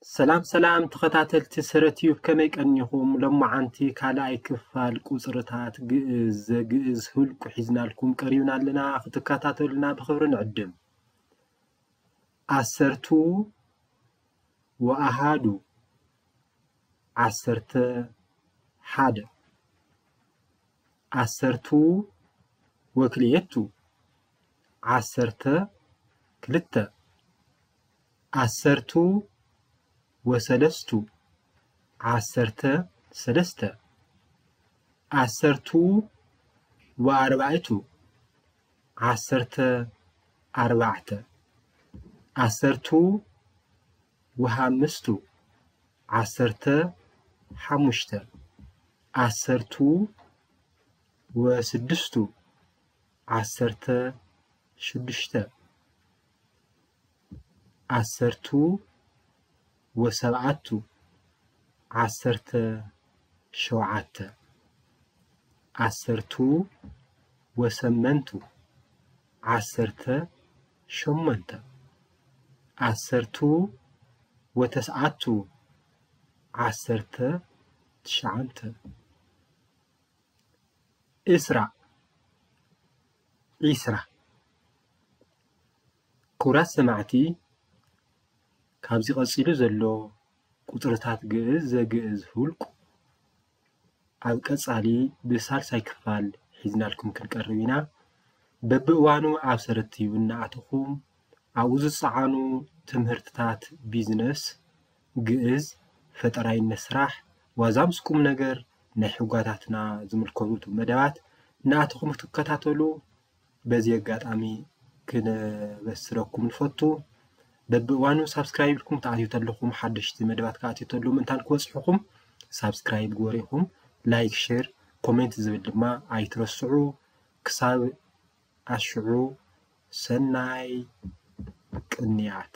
ሰላም ሰላም ተኸታተልቲ ሰረ ቲዩብ፣ ከመይ ቀኒኹም? ሎማዓንቲ ካልኣይ ክፋል ቁጽርታት ግእዝ ዘግእዝ ህልቁ ሒዝናልኩም ቀሪብና ኣለና። ክትከታተሉና ብኽብሪ ንዕድም። ዓሰርቱ ወኣሃዱ ዓሰርተ ሓደ፣ ዓሰርቱ ወክልኤቱ ዓሰርተ ክልተ፣ ዓሰርቱ ወሰለስቱ ዓሰርተ ሰለስተ፣ ዓሰርቱ ወኣርባዕቱ ዓሰርተ ኣርባዕተ፣ ዓሰርቱ ወሃምስቱ ዓሰርተ ሓሙሽተ፣ ዓሰርቱ ወስድስቱ ዓሰርተ ሽዱሽተ፣ ዓሰርቱ ወሰብዓቱ ዓሰርተ ሸውዓተ፣ ዓሰርቱ ወሰመንቱ ዓሰርተ ሸሞንተ፣ ዓሰርቱ ወተስዓቱ ዓሰርተ ትሽዓንተ፣ ዕስራ፣ ዒስራ። ክቡራት ሰማዕቲ፣ ካብዚ ቀጺሉ ዘሎ ቁጽርታት ግእዝ ዘግእዝ ህውልቁ ኣብ ቀጻሊ ብሳልሳይ ክፋል ሒዝናልኩም ክንቀርብ ኢና። በብእዋኑ ኣብ ሰረ ቲዩብ እናኣተኹም ኣብኡ ዝጸዓኑ ትምህርትታት ቢዝነስ፣ ግእዝ፣ ፈጠራይነት ስራሕ፣ ዋዛ ምስ ቁም ነገር ናይ ሕጓታትና ዝምልከቱ መደባት እናኣተኹም ክትከታተሉ በዚ ኣጋጣሚ ክነበስረኩም ንፈቱ። በብእዋኑ ሳብስክራይብ ኢልኩም ትኣትዩ ተለኹም፣ ሓደሽቲ መደባት ክኣትዩ ተለዉ ምእንታን ክበጽሑኹም ሳብስክራይብ ግበሩ ኢኹም። ላይክ፣ ሼር፣ ኮሜንት ዝብል ድማ ኣይትረስዑ። ክሳብ ኣሽዑ ሰናይ ቅንያት።